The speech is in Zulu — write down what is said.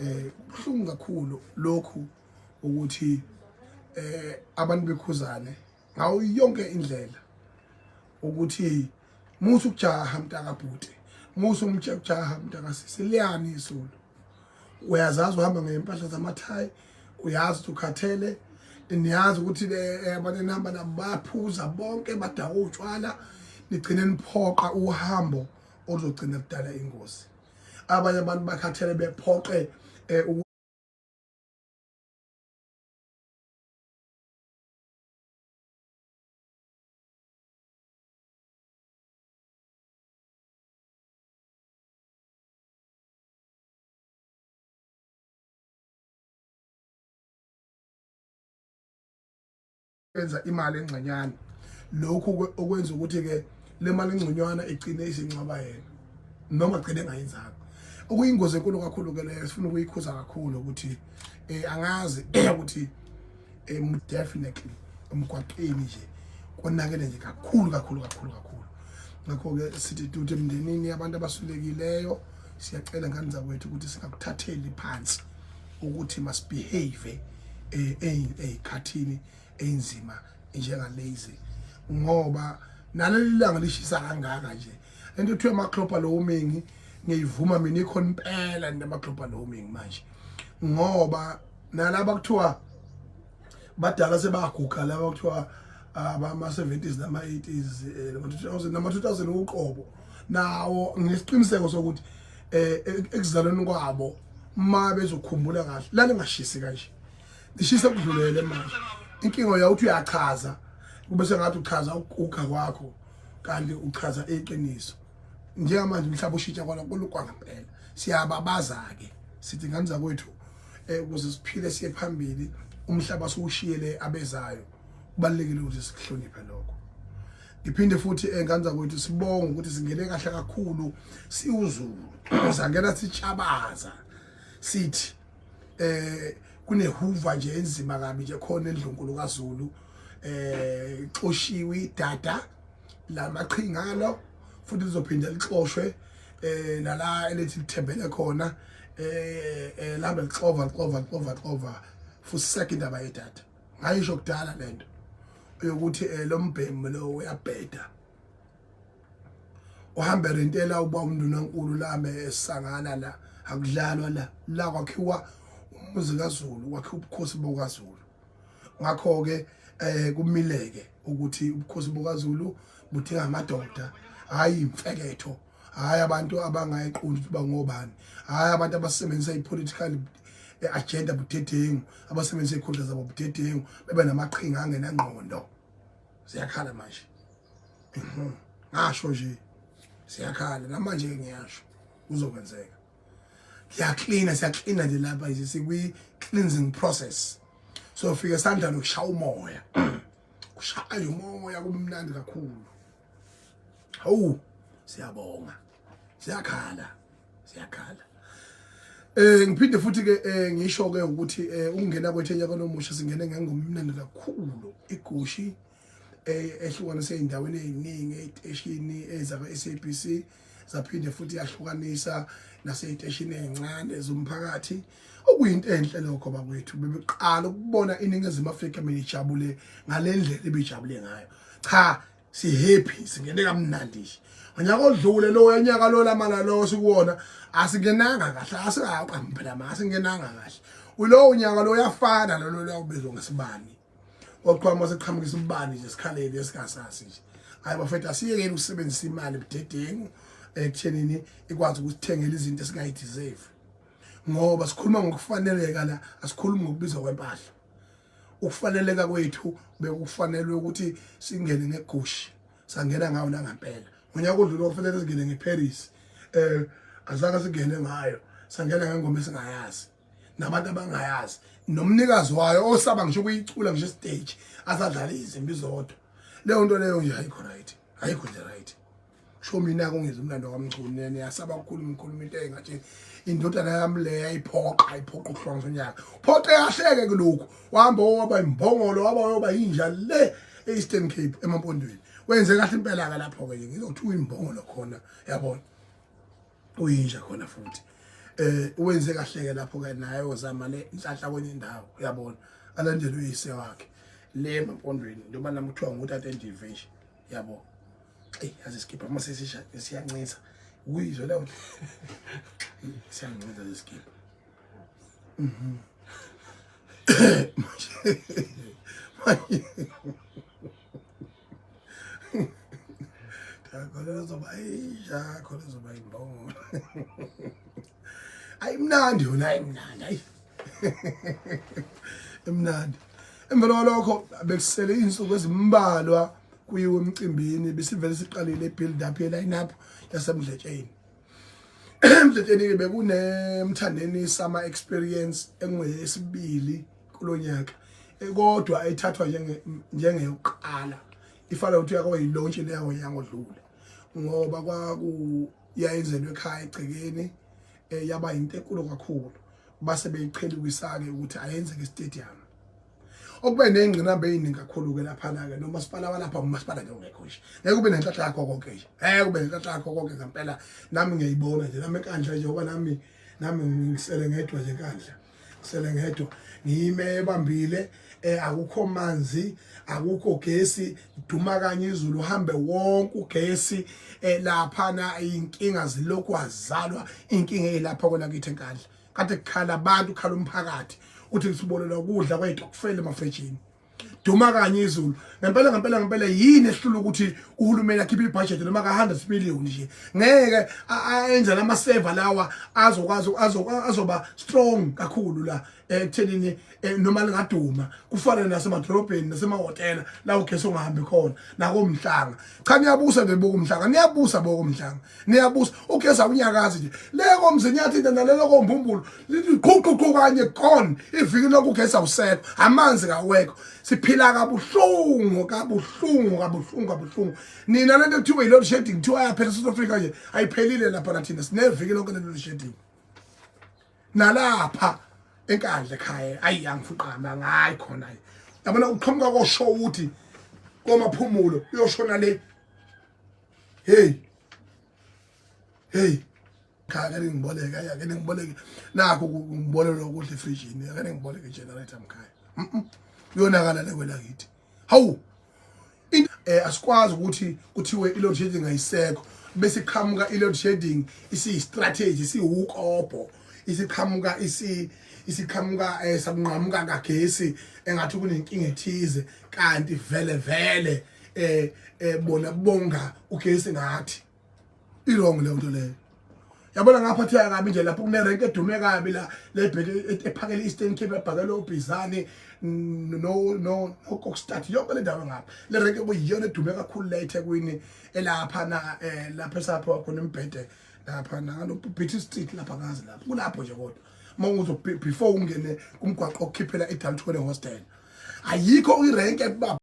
Kubuhlungu kakhulu lokhu ukuthi abantu bekhuzane ngawo yonke indlela ukuthi musa ukujaha mntaka bhuti, musa umjaha mntaka sisi, liyani izulu. Uyazazi uhamba ngempahla zamathayi, uyazi ukuthi ukhathele, niyazi ukuthi abantu enihamba nabo bayaphuza bonke, badakwa utshwala, nigcine niphoqa uhambo oluzogcina kudala ingozi. Abanye abantu bakhathele bephoqe enza imali engxenyana. Lokhu okwenza ukuthi ke le mali engconywana igcine isingcwaba yena noma gcine engayenzanga, okuyingozi enkulu kakhulu ke leyo. Sifuna ukuyikhuza kakhulu ukuthi angazi ukuthi definitely emgwaqeni nje konakele nje kakhulu kakhulu kakhulu kakhulu. Ngakho-ke sithi dude emndenini abantu abasulekileyo, siyacela ngane zakwethu ukuthi singakuthatheli phansi ukuthi masibehave ey'khathini ey'nzima njengalezi, ngoba naleli langa lishisa kangaka nje, lento ethiwa ama-global warming ngiyivuma mina, ikhona impela into ama-global warming manje, ngoba nalaba kuthiwa badala sebaguga, laba kuthiwa abama-70s nama-80s, nama-2000 nama-2000 uqobo, nawo nginesiqiniseko sokuthi ekuzalweni kwabo ma bezokhumbula kahle lalingashisi kanje, lishisa kudlulele manje. Inkinga uyawuthi uyachaza kube sengathi uchaza ukuguga kwakho, kanti uchaza iqiniso. Njengamanje umhlaba ushintsha kwala kulukwa ngempela. Siyababaza-ke sithi ngane zakwethu, ukuze siphile siye phambili, umhlaba siwushiyele abezayo, kubalulekile ukuthi sikuhloniphe lokho. Ngiphinde futhi ngane zakwethu sibonge ukuthi singene kahle kakhulu siwuZulu, sangena sitshabaza sithi kunehuva nje enzima kabi nje khona endlunkulu kaZulu, ixoshiwe idada lamaqhingalo, futhi lizophinda lixoshwe nala elithi lithembele khona, lambe lixova lixova lixova lixova futhi seke indaba yedada. Ngayisho kudala lento yokuthi lo mbhemu lo uyabheda, uhambe rentela uba undunankulu lame esangana la, akudlalwa la, la kwakhiwa umuzi kaZulu, kwakhiwa ubukhosi bokaZulu. Ngakho-ke kumileke ukuthi ubukhosi bokaZulu budinga amadoda, hayi imfeketho, hayi abantu abangayiqondi ukuthi bangobani, hayi abantu abasebenzisa i-political agenda budedengu, abasebenzisa iy'khundla zabo budedengu, bebe namaqhinga angenangqondo. Ziyakhala manje, ngasho nje ziyakhala namanje, ngiyasho kuzokwenzeka. Ngiyaklina, siyaklina nje lapha nje, sikwi-cleansing process. So fike sandla nokushaya umoya, kushaya umoya kumnandi kakhulu. Hawu, siyabonga, siyakhala, siyakhala. Ngiphinde futhi ke ngisho ke ukuthi ukungena kwethu enyakeni omusha singene ngengoma imnandi kakhulu, igushi ehlukanise ey'ndaweni ey'ningi ey'teshini ezakwa-SABC, zaphinde futhi yahlukanisa nasey'teshini ey'ncane zomphakathi, okuyinto enhle lokho bakwethu. Bebeqala ukubona iNingizimu Afrika mina ijabule ngale ndlela ebijabule ngayo. Cha, si-happy, singene kamnandi nje. Ngonyaka odlule lo nyaka lo lamala lo sikuwona asingenanga kahle, asingaqambi phela ma asingenanga kahle. Ulowo nyaka lo uyafana lolo lwawubizwa ngesibani, kwakuthiwa uma seqhamuka isibani nje sikhalele esingasasi nje. Hayi bafethu, asiyekeni ukusebenzisa imali budedengu ekuthenini ikwazi ukusithengela izinto esingayideserve, ngoba sikhuluma ngokufaneleka la, asikhulumi ngokubizwa kwempahla. Ukufaneleka kwethu bekufanelwe ukuthi singene ngegushi, sangena ngayo nangampela. Ngonyaka odlule kufanele singene ngeParis, azange singene ngayo, sangena ngengoma esingayazi nabantu abangayazi, nomnikazi wayo osaba ngisho ukuyicula ngisho stage, asadlala izimbi zodwa. Leyo nto leyo nje ayikho right, ayikho nje right. Kusho mina kungizwa umlando kaMchunu, niyasaba ukukhuluma, ngikhuluma into engathi indodana yami le yayiphoqa, iphoqa ukuhlukanisa unyaka, phoqe kahleke kulokhu, wahamba waba imbongolo, waba yoba yinja le e-Eastern Cape emampondweni. Wenze kahle impela ke lapho ke, ngizothi uyimbongolo khona, yabona, uyinja khona futhi. Wenze kahle ke lapho ke naye ozama le inhlanhla kwenye indawo uyabona alandele uyise wakhe le emampondweni njengoba nami kuthiwa ngutata endive nje yabo. Eyi yazi isikibha uma sesisha siyancisa ukuyizwe leyo nto siyancinza lesikibha. Manje khona izoba inja, khona izoba imbongolo. Ayimnandi yona, ayimnandi, ayi imnandi. Emva kwalokho bekusele izinsuku ezimbalwa kuyiwe emcimbini, besivele siqalile i-build up ye-line up yaseMdletsheni. EMdletsheni-ke bekunemthandeni summer experience engeyesibili kulonyaka, kodwa ethathwa njengeyokuqala ifana ukuthi yakoyilontshi leyo nyanga odlule, ngoba kwaku yayenzelwe ekhaya egcekeni, yaba into enkulu kakhulu. Base beyiqhelukisa-ke ukuthi ayenzeke estadium, okube ney'ngqinamba ey'ningi kakhulu-ke laphana-ke. Nomasipala walapha umasipala nje ongekho nje, ngeke ube nenhlanhla yakho konke nje, ngeke ube nenhlanhla yakho konke ngempela. Nami ngiyayibona nje nami enkandla nje, ngoba nami ngisele ngedwa nje enkandla, ngisele ngedwa ngiyime ebambile. Akukho manzi, akukho gesi, duma kanye izulu uhambe wonke ugesi. Laphana inkinga zilokhu azalwa inkinga eyilapha kona kithi enkandla. Kade kukhala abantu, kukhala umphakathi uthi sibolelwa ukudla kwey'tokufela emafrijini, duma kanye izulu. Ngempela ngempela ngempela, yini ehlula ukuthi uhulumeni akhiphe ibudget noma ka-100 million nje? Ngeke ayenze lama-server lawa azokwazi azoba strong kakhulu la ekuthenini noma lingaduma kufane nasemadolobheni nasemahhotela la ugesi ongahambi khona nakomhlanga. Cha, niyabusa nje bokumhlanga, niyabusa bokumhlanga, niyabusa. Ugesi awunyakazi nje le komzinyathi into nalelo kombumbulu lithi qhuqhuqhu kanye gone iviki lonke ugesi awusekho, amanzi kawekho. Siphila kabuhlungu kabuhlungu kabuhlungu kabuhlungu. Nina lento kuthiwa i-load shedding kuthiwa ayaphela South Africa nje, ayiphelile lapha nathina sineviki lonke le load shedding nalapha enkandla ekhaya. Ayi, angifuqama ngayi khona, yabona uqhamuka kosho ukuthi komaphumulo uyoshona le. Hey hey, cha, ake ningiboleke, ayi ake ningiboleke, nakho ngibolelwa ukudla efrijini, ake ningiboleke igenerator mkhaya. Kuyonakala le kwelakithi. Hawu, asikwazi ukuthi kuthiwe i-load shedding ayisekho bese iqhamuka i-load shedding isiyi-strategy, isiwukobho, isiqhamuka isiqhamuka sakunqamuka kagesi engathi kunenkinga ethize, kanti vele vele bona bonga ugesi ngathi i-wrong leyo nto leyo. Yabona ngapha thiya kabi nje lapho kunerenke edume kabi la lebheke ephakele Eastern Cape, ebhakele oBhizane no Kokstad, yonke le ndawo ngapha. Le renke kuyiyona edume kakhulu la eThekwini, elapha na lapha esapho khona imbhede lapha nalo Beatty Street lapha, ngazi lapho kulapho nje. Kodwa mawuzo before ungene kumgwaqo okukhiphela eDalton hostel, ayikho irenke.